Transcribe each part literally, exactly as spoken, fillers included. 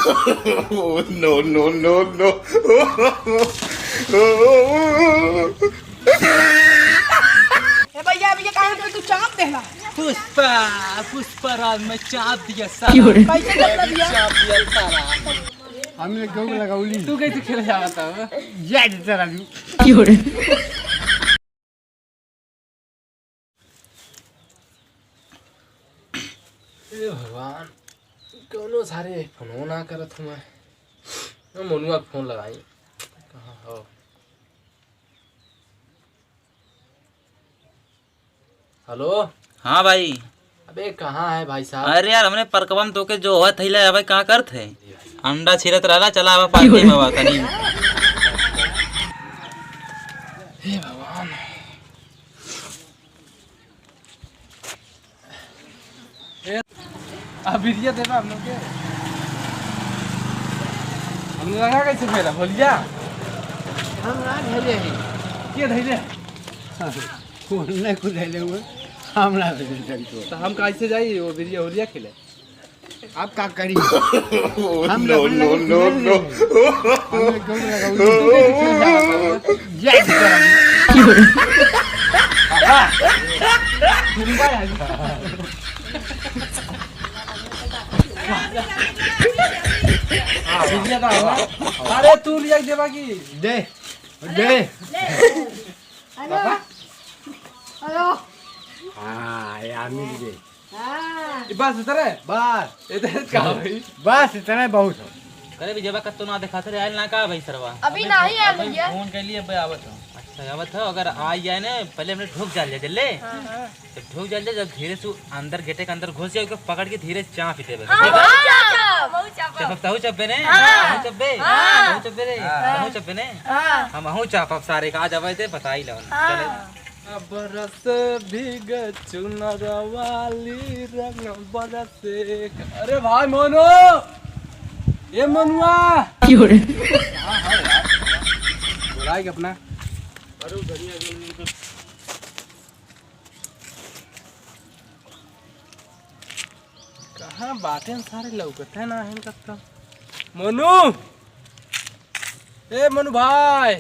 Oh, no, no, no, no। ए भैया, अभी ये काहे पे तू चाप देला? पुष्पा, पुष्पा राज में चाप दिया साला। क्यों रे? कैसे चाप दिया? चाप दिया साला। हमने गौ लगौली। तू कैसे खेले जावत हो? ये तेरा भी। क्यों रे? ए भगवान, कौनो सारे फोनो ना करत हूँ मैं। अब मनुआ के फोन लगाई, कहाँ हो? हेलो। हाँ भाई। अबे कहाँ है भाई साहब? अरे यार, हमने परकवा में तोके जो होत थैला, अबे कहाँ करत है? अंडा छिरत रहला, चला आवा पार्टी में आवा तनी। हे भगवान। ए, आ बिरिया देबा हम लोग के? हम लोग रंगा कैसे फैला भोलिया? हम ना धैले हई। के धैले? कौन नहीं कुछ धैले हुए? हम ना धैले तनको। तो हम कैसे जाई वो बिरिया होलिया खेले? आप का करी? हम no, अपने no, लगे no, सुने no। नहीं। हम लोग गौ लगाओ। जय सीताराम। अरे तू लिया देबा की? दे, दे। हेलो। पापा? हेलो। हाँ, ये आमिर जी। हाँ। ये बस इतने? बस। इतने का भाई? बस इतने बहुत हो। अरे विजयबा, कत्तो ना दिखाते रे, आयल ना का भाई सरवा? अभी अबे नहीं आयल अबे भैया। फोन के लिए अबे आवत हो। अच्छा, आवत हो, अगर आ जाए ना, पहले हमने ढुक जाल जाए, जल्ले। हाँ, हाँ। जब ढुक जाल जाए, जब धीरे से अंदर गेटे के अंदर घुस जाए, ओके पकड़ के धीरे से चाप ही देबे, हाँ, ठीक है? हाँ, चाप, चाप, चाप। चपब तहु चपबे ने? हाँ। तहु चपबे? हाँ। तहु चपबे ने? हाँ। तहु चपबे ने? हाँ। हम अहू चापब सारे का, आज अबे ते बताई लो। हाँ। चले। बरस भीग चुनर वाली रंग बरसे। अरे भाई मोनू, ए मनुआ। क्यों रे? हाँ, हाँ यार। बुलाए के अपना। अरे उधर ही आ गया। कहाँ बाटेन सारे, लौकते ना हैं कब तक। मोनू, ए मोनू भाई।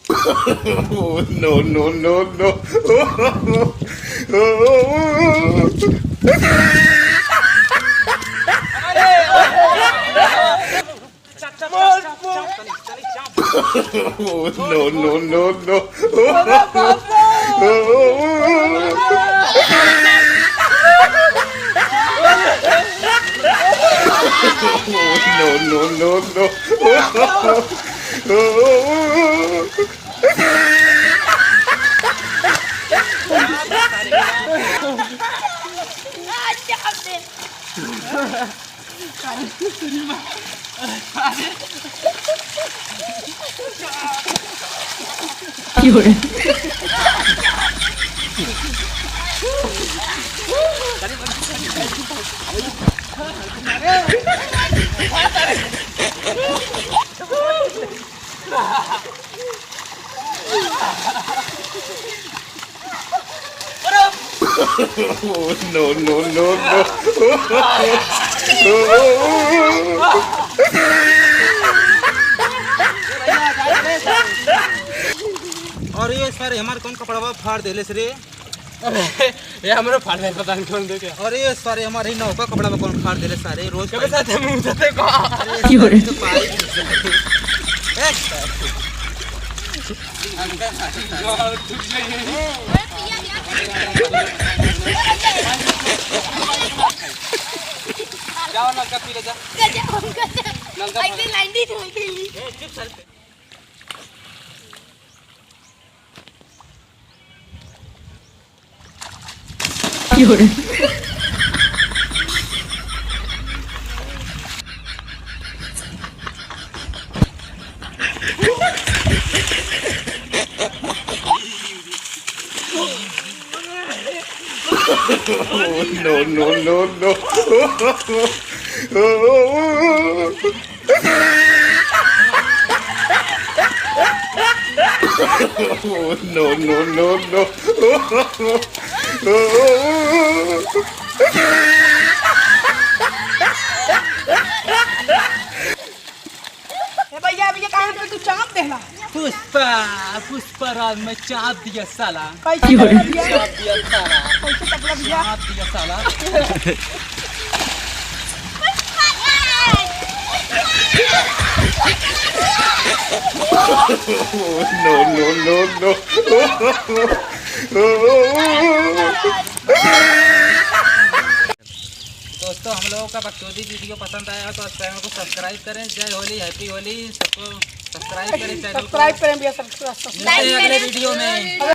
Oh, no, no, no, no। Oh, no, no, no, no। Oh, no, no, no, no। Oh, no, no, no, no। अरे सारे, हमार कौन कपड़वा फाड़ देले से रे? अरे, ये हमरो फाड़ दे, पता नहीं कौन देखे। अरे सारे, हमारे ही नौका कपड़वा कौन फाड़ देले सारे, रोज कबे पाई। साथ हम उठते को? अरे, क्यों रे? तो पाई। ए, जाओ नलका पी ले जा। नलका पी। ए, चुप साले। Oh, no, no, no, no। Oh, no, no, no, no। पुष्पराज, मैं चाप दिया साला। कैसे तपला भैया? चाप दिया साला। कैसे तपला भैया? चाप दिया साला। No, no, no, no। दोस्तों, हम लोगों का बकचोदी वीडियो पसंद आया हो तो चैनल को सब्सक्राइब करें। जय होली, हैप्पी होली। सबको सब्सक्राइब करें चैनल को। सब्सक्राइब करें भैया, सब्सक्राइब। मिलते हैं अगले वीडियो में।